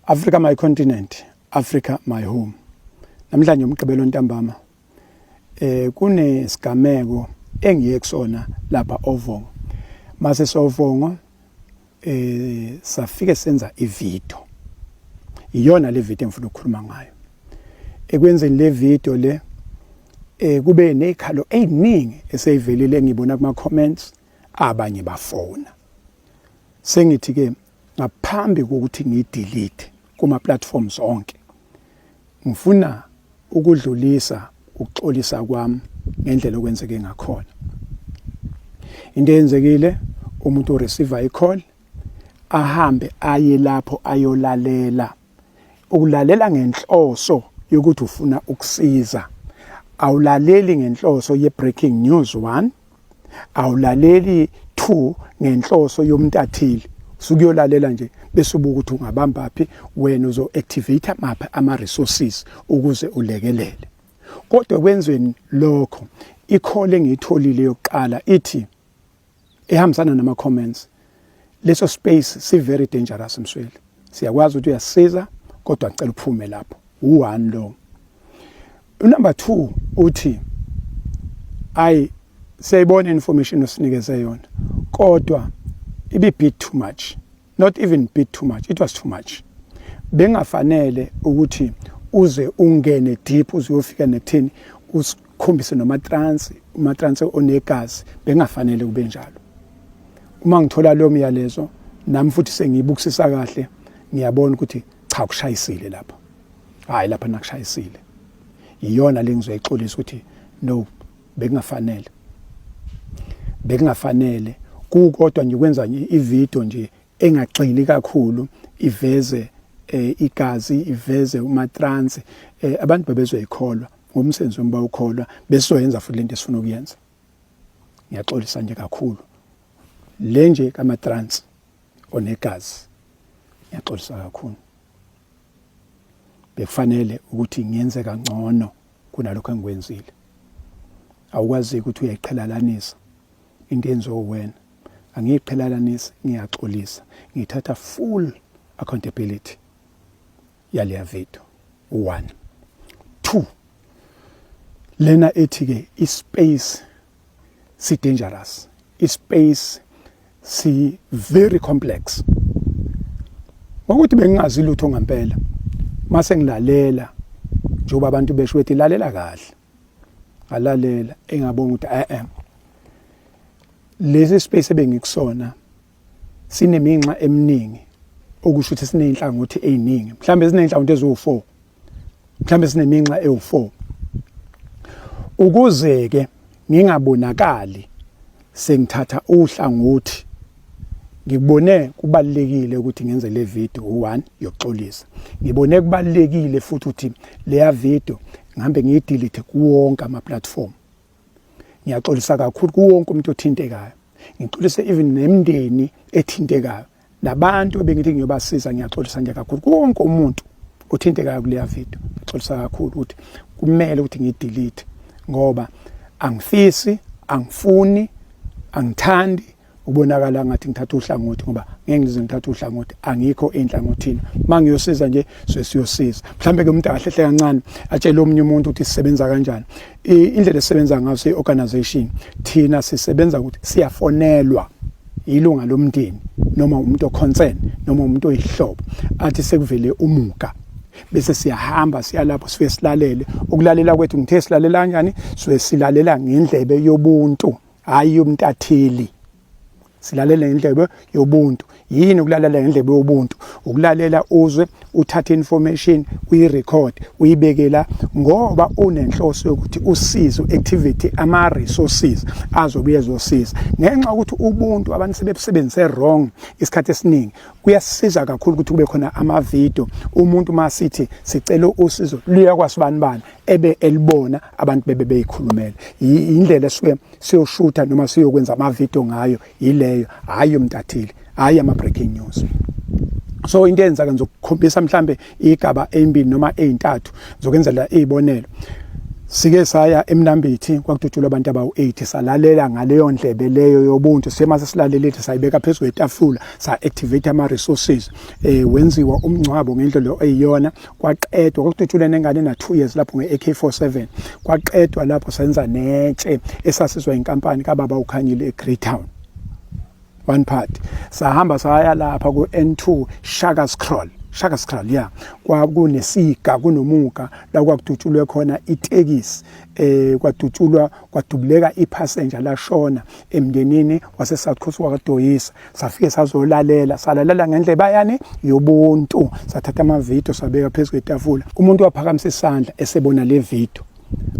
Africa my continent, Africa my home. Namhlanje umgqibelo ntambama kunesigameko engiye kusona lapha Ovongo. Mase sovongo safike senza ivideo. Iyona le video engifuna ukukhuluma ngayo. Ekwenzeni le video le kube nezikhalo eziningi eseyivelile engibona kuma comments, abanye bafona. Sengithi ke ngaphambi kokuthi ngidelete kuma platforms onke, ngifuna ukudlulisa ukuxolisa kwami ngendlela okwenzeke ngakhona. Into eyenzekile, umuntu ureceive i-call, ahambe aye lapho ayolalela, ukulalela ngenhloso yokuthi ufuna ukusiza. Awulaleli ngenhloso ye breaking news 1, awulaleli 2 ngenhloso yomntatheli. Usukuyolalela nje bese ubuka ukuthi ungabamba phi wena, uzo activate maphi ama resources ukuze ulekelele. Kodwa kwenzweni lokho, i-call engiyitholile yokuqala ithi ehambisana nama comments, leso space si very dangerous. Msweli, siyakwazi ukuthi uyasiza, kodwa ngicela uphume lapho. U1 lo. Number 2 uthi, "Ayi, siyayibona information osinikeze yona, kodwa ibi bit too much." Not even bit too much, it was too much. Bengafanele ukuthi uze ungene deep, uze uyofika nekutheni usikhombise noma trans, uma trans onegazi. Bengafanele kube njalo. Uma ngithola lo myalezo nami futhi sengiyibukisisa kahle, ngiyabona ukuthi cha, kushayisile lapha. Hayi, lapha nakushayisile. Iyona le ngizoyixolisa ukuthi no, bekungafanele, bekungafanele kukodwa nje kwenza nje ivideo nje engagxili kakhulu, iveze igazi, iveze umatransi. Abantu bebezoyikholwa ngomsebenzi wami, bawukholwa, besizoyenza futhi lento esifuna ukuyenza. Ngiyaxolisa nje kakhulu, le nje kamatrans onegazi, ngiyaxolisa kakhulu. Bekufanele ukuthi ngiyenze kangcono kunalokho engikwenzile. Awukwazi ukuthi uyayiqhelalanisa into enziwe wena. Angiyiqhelalanisi, ngiyaxolisa, ngithatha full accountability yaleya video. 1 2 lena ethi ke ispace si dangerous, ispace si very complex, ngokuthi bengingazi lutho ngempela. Mase ngilalela njengoba abantu besho ukuthi lalela kahle, ngalalela, engabona ukuthi lesi space ebengikusona sineminxa eminingi, okusho ukuthi sineyinhlangothi eziningi, mhlambe sineyinhlangothi eziwu4, mhlambe sineminxa ewu4. Ukuze ke ngingabonakali sengithatha uhlangothi, ngibone kubalekile ukuthi ngenze le video u1 yokuxolisa. Ngibone kubalekile futhi ukuthi leya video ngihambe ngiyidelete kuwonke ama platform. Ngiyaxolisa kakhulu kuwonke umuntu othintekayo, ngixolise even nemndeni ethintekayo nabantu ebengithi ngiyobasiza. Ngiyaxolisa nje kakhulu kuwonke umuntu othintekayo kuleya video. Ngixolisa kakhulu ukuthi kumele ukuthi ngiyidelete ngoba angifisi, angifuni, angithandi ubonakala ngathi ngithatha uhlangothi, ngoba ngeke ngize ngithathe uhlangothi, angikho enhlangothini. Mangiyosiza nje, sesiyosiza. Mhlambe ke umuntu akahlehle kancane atshele omunye umuntu ukuthi sisebenza kanjani. Indlela esisebenza ngayo siyi-organization, thina sisebenza ukuthi siyafonelwa ilunga lomndeni noma umuntu oconcern noma umuntu oyihlobo, athi sekuvele umuka, bese siyahamba siyalapho, sifike silalele. Ukulalela kwethu, ngithe silalela kanjani? Sibe silalela ngendlebe yobuntu, hayi yomntatheli. Silalela ngendlebe yobuntu. Yini ukulalela ngendlebe yobuntu? Ukulalela uzwe, uthathe information, uyirecord, uyibekela ngoba unenhloso yokuthi usize, activate ama resources azobuye ezosiza. Ngenxa ukuthi ubuntu abantu sebebusebenzise wrong isikhathi esiningi, kuyasiza kakhulu ukuthi kube khona ama video. Umuntu masithi sicela usizo luya kwasibani bani, ebe elibona abantu bebe beyikhulumela. Indlela esuke siyoshutha noma siyokwenza ama video ngayo yileyo, hayi umntatheli, hayi ama breaking news. So into eyenzeka, ngizokukhombisa mhlambe igaba ezimbili noma ezintathu zokwenzela izibonelo. Sike saya eMnambithi, kwakudutshulwa abantu abawu-8, salalela ngaleyo ndlebe leyo yobuntu. Sema sesilalelile, sayibeka phezu kwetafula, sa-activate ama-resources, wenziwa umngcwabo ngendlela eyiyona, kwaqedwa. Kwakudutshulwe nengane na-2 years lapho nge-AK47. Kwaqedwa lapho, senza netshe esasizwa inkampani kababa uKhanyile eGreytown. One part, sahamba saya lapha ku-N2 Shakaskraal, Shakaskraal, yeah, kwakunesiga, kunomuga la kwakudutshulwe khona itekisi, kwadutshulwa, kwadubuleka ipassenger, lashona emndenini wase South Coast wakaDoyisa. Safike sazolalela, salalela ngendleba yani yobuntu, sathatha amavidiyo, sabeka phezu kwetafula. Umuntu waphakamisa isandla esebona le video,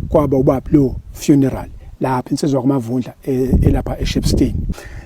kwaba ubaba lo funeral lapha insizwa kwaMavundla elapha eShepstone.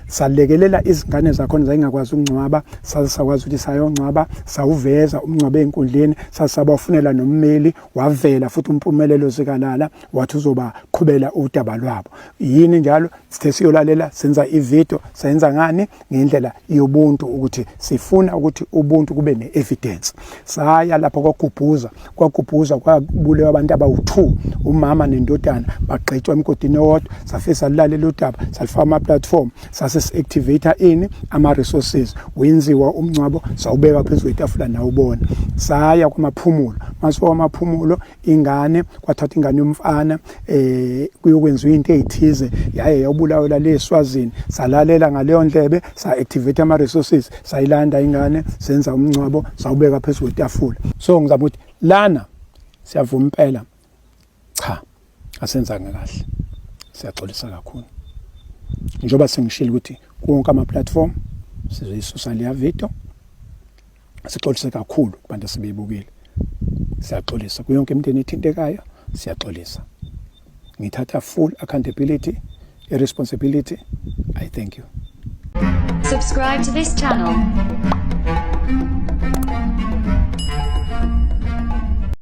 Salekelela izingane zakhona zayingakwazi ukungcwaba, saze sakwazi ukuthi sayongcwaba, sawuveza umngcwabo ey'nkundleni, saze sabafunela nommeli, wavela futhi uMpumelelo Zikalala, wathi uzobaqhubela udaba lwabo. Yini njalo sithe siyolalela, senza ividiyo, senza ngani ngendlela yobuntu, ukuthi sifuna ukuthi ubuntu kube ne-evidence. Saya lapho kwagubhuza, kwagubhuza, kwabulewa abantu abawu-2, umama nendodana, bagqitshwa emgodini owodwa. Safike salulalela udaba, salifaka ama-platform, sase si-activate ini ama-resources, wenziwa umngcwabo, sawubeka phezu kwetafula nawubona. Saya kwamaphumulo, mase kwamaphumulo ingane, kwathatha ingane yomfana, kuyokwenziwa into ezithize, yaye yawubulawela le Swazini. Salalela ngaleyo ndlebe, sa activate ama resources, sayilanda ingane, senza umngcwabo, sawubeka phezu kwetafula. So ngizama ukuthi lana siyavuma impela, cha, asenzanga kahle, siyaxolisa kakhulu. Njengoba sengishilo ukuthi konke ama platform sizoyisusa leya video, sixolise kakhulu kubantu asebeyibukile, siyaxolisa kuyo yonke imindeni ethintekayo, siyaxolisa. Ngithatha full accountability, responsibility. I thank you. Subscribe to this channel.